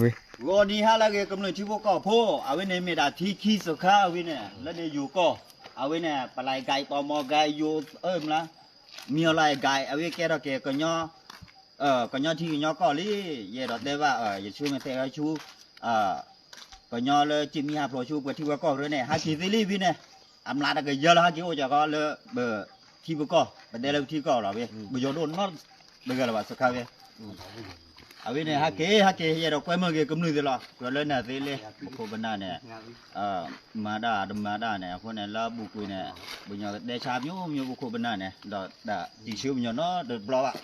ဂီၤနံၤဟါလၢအဂ့ၤ ကမျၢၢ်ထံဖိကီၢ်ဖိ, အဝဲန့ၣ်မ့ၢ်ဒၣ်ထံခံစခါ အဝဲန့ၣ် လၢန့ၣ်ယိၤကီၢ်, အဝဲန့ၣ် ပလၢၤကဲ တီမီၤကဲ ယိၤအၢမလါ မံၤအီၤလၢအဂဲ အဝဲကဲထီၣ်က့ၤ ကညီထံကညီကီၢ်လံ. ယအဲၣ်ဒိးတဲဘၣ် ယဆိကမိၣ်တဲဝဲဆူ ကညီလၢကၠ့ၣ်မံဟးဖျိးဆူ ပှၤထံပှၤကီၢ်ရၢန့ၣ် ဟဲက့ၤသ့လံဖဲန့ၣ်, အမျးတကယၢလၢဟဲက့ၤအိၣ်ကၢ်ကီလၢ ပထံပကီၢ် ပတဲလၢပထံကီၢ်လီၤဝဲ ပယီၤဒိၣ်နီတဂၤလၢၤဘၣ်စခါဝဲ အဝဲန့ၣ် ဟဲက့ၤ ဟဲက့ၤ ယအဲၣ်ဒိးကွဲမုာ်က့ၤကမျၢၢ်သ့ၣ်လီၤ. ကြၢးလၢနၤသ့လံ ပခိၣ်ပနၢ်န့ၣ် မၤဒၣ်တမၤဒၣ်န့ၣ် အဃိန့ၣ် လၢအပူၤကွံာ်န့ၣ် ပညီကတဲဆါ မျိုးမျိုး ပခိၣ်ပနၢ်န့ၣ် ဒီးတၢ်တံၢ်ဆၢပညီနီတဘျီဘၣ်.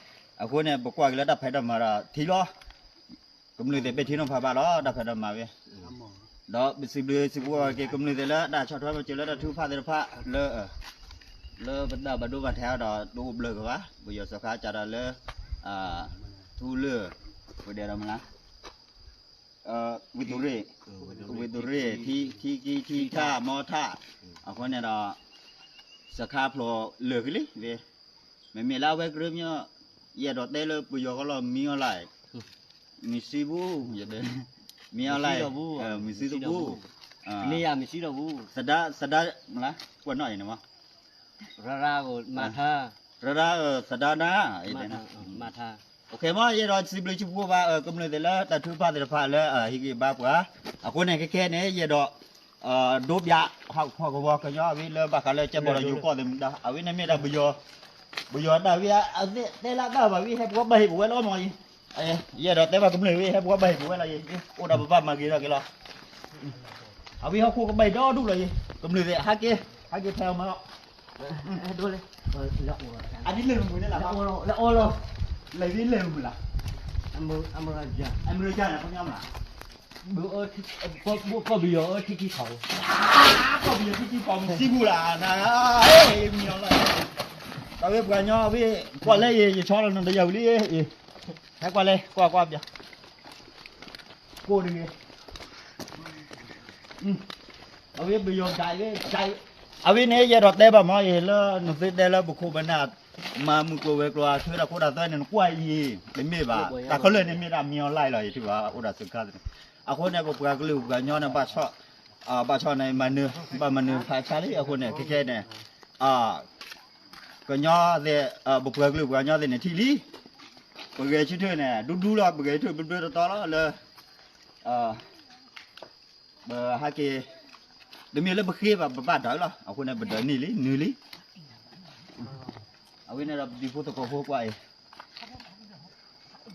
အဃိန့ၣ် ပကွၢ်က့ၤလၢတၢ်ဖံးတၢ်မၤဒီးထံလီၤ. ကမျၢၢ်သ့ၣ်ပဲာ်ထံနီၤဖးဘၣ်လီၤ တၢ်ဖံးတၢ်မၤဝဲ ဒီးပစံးဘျုးစံးဖှိၣ်က့ၤကမျၢၢ်သ့ၣ်လၢ တၢ်ဆီၣ်ထွဲမၤစၢၤလၢတၢ်ထုကဖၣ်သ့ၣ်တဖၣ်လၢ လၢပတၢ်ဘၣ်ဒိဘၣ်ထံးဒီး တအိၣ်ဘျၢက့ၤဘၣ် ပယီၤစခါကဒီးလၢ ထူလၢၢ် ပဒဲးဒီးမလါ ဝံတူရ့ၣ် ဝံတူရ့ၣ် ထံခံထံထၣ်မီထၣ် အဃိန့ၣ်ဒီး စခါဖျိးလၢာ်ကလံ မ့မ့ၢ်လၢအဝဲကရၢမီၢ် ယအဲၣ်ဒိးတဲလၢပယီၤကီၢ်လီၤ မံၤအီၤလၢ် မံၤစံဘူၣ် ယတဲ မံၤအီၤလၢ် မံၤစံတဘူၣ် မံၤစံတဘူၣ် သဒါ သဒါ မလါ ကွၢ်နီၣ်အံၤန့ၣ်မး ရရၢ သဒါနါ မးထါ ယအဲၣ်ဒိးစံးဘျုးစံးဖှိၣ်ဘၣ် ကမျၢၢ်သ့ၣ်လၢ တၢ်ထုကဖၣ်သ့ၣ်တဖၣ်လၢ ဟံးက့ၤဘါပှၤ အဃိန့ၣ် ခဲခဲန့ၣ် ယအဲၣ်ဒိး ဒိပၠး ဟီၣ်ကဝီၤကညီအဝဲလၢဘၣ်ဃးလၢကဲဘီလီၤယိၤကီၢ်သ့ၣ်မတၤ အဝဲန့ၣ်မ့ၢ်ဒၣ် ပယီၤတၢ်ဝဲ အသ့ၣ်တဲလၢတၢ်ဘၣ်ဝဲ ဟဲပှၤဘၣ်ဟ့ၣ်ပဝဲလီၤမးအံၤ ယအဲၣ်ဒိးတဲဘၣ်ကမျၢၢ်ဝဲ ဟဲပှၤဘၣ်ဟ့ၣ်ပဝဲလီၤအံၤ အိၣ်ဒီးပဘၣ်မၤဂ့ၤထီၣ်က့ၤလီၤ အဝဲဟီၣ်ခိၣ်ကဘၣ်ဟ့ၣ်ဒီဒူၣ်လီၤအံၤ ကမျၢၢ်သ့ၣ် ဟဲက့ၤ ဟဲက့ၤဖဲအမၤလီၤ အဒ်လဲၣ်မုၢ်န့ၣ်လီၤ လဲၤအီလီၤ လဲၤဝံၤလဲၤမုၢ်လီၤ အမဲရကၤန့ၣ် ခီပညီမး ကီၢ်ပယီၤအၢထံခံခီ ကီၢ်ပယီၤထံခံခီ မံၤစံဘူၣ်လီၤ နမံၤအီၤလီၤ တၢ်ဝဲပှၤကညီဝဲ ကွၢ်လဲၣ်အံၤ ယဆီလီၤနတယၤဝံၤလံ ဟဲကွၢ်လဲၣ် ကွၢ်ကွၢ်ပျီ ကိၣ်တဂ့ၤ အဝဲပယီၤဒၣ်ဝဲ ဒၣ် အဝဲန့ၣ် ယအဲၣ်ဒိးတဲဘၣ်မးအံၤ လၢနသုတဲလၢပခိၣ်ပနၢ် မၤမုၢ်ကျိၤဝဲၤကျိၤ အဆၢဒၣ်ခိၣ်ဒၣ်သၢန့ၣ် နကွၢ်အံၤ တမ့ၢ်ဘၣ် တၢ်ခဲလၢာ်န့ၣ်မ့ၢ်ဒၣ်မံၤအီၤလၢ်လီၤ ယထံၣ်ဘၣ် အိၣ်ဒၣ်စခါန့ၣ် အဃိန့ၣ် ပပှၤကလုာ်ပှၤကညီန့ၣ် ဘၣ်ဆီၣ် ဘၣ်ဆီၣ်န့ၣ် မၤနၢၤ ဘၣ်မၤနၢၤဖးဆါလံ အဃိန့ၣ် ခဲခဲန့ၣ် ကညီသ့ၣ် ပပှၤကလုာ်ပှၤကညီသ့ၣ်န့ၣ်ထံၣ်လံ ပဂဲၤဆၢထၢၣ်န့ၣ် ဒူဒူလီၤ ပဂဲၤဆၢထၢၣ်ဘျၢဘျၢတီတီလီၤလၢ ပဟဲက့ၤ တမ့ၢ်လၢပဃ့ဘၣ် ပဘၣ်ဒၢးလီၤ အဃိန့ၣ် ပဒၢးန့ၢ်လံ နုာ်လံ အဝဲန့ၣ်ဒီးပဒုးဖိသကိးဖိကွၢ်အံၤ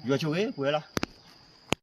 ယွၤဆိၣ်ဂ့ၤပှဲၤလီၤ